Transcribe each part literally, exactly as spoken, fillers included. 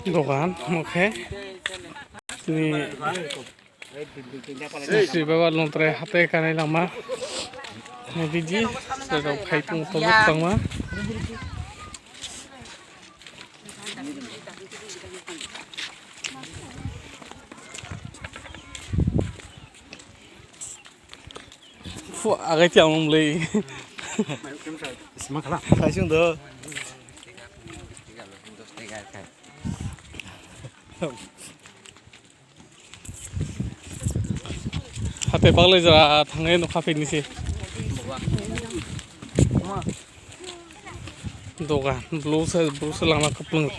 Dogan, okay. Ni Sri Baba Longtrai hatai kanai lama. Modi ji, sejak khai tong tong tongma. Fu agai ti amung lei. Sima khala. Khai sung do. Hate baglai jora thangai no khape nisi. Dogan, blue se, blue se lama kaplung.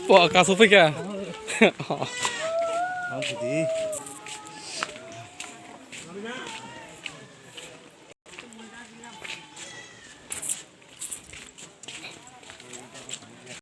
Wah, kaso pika.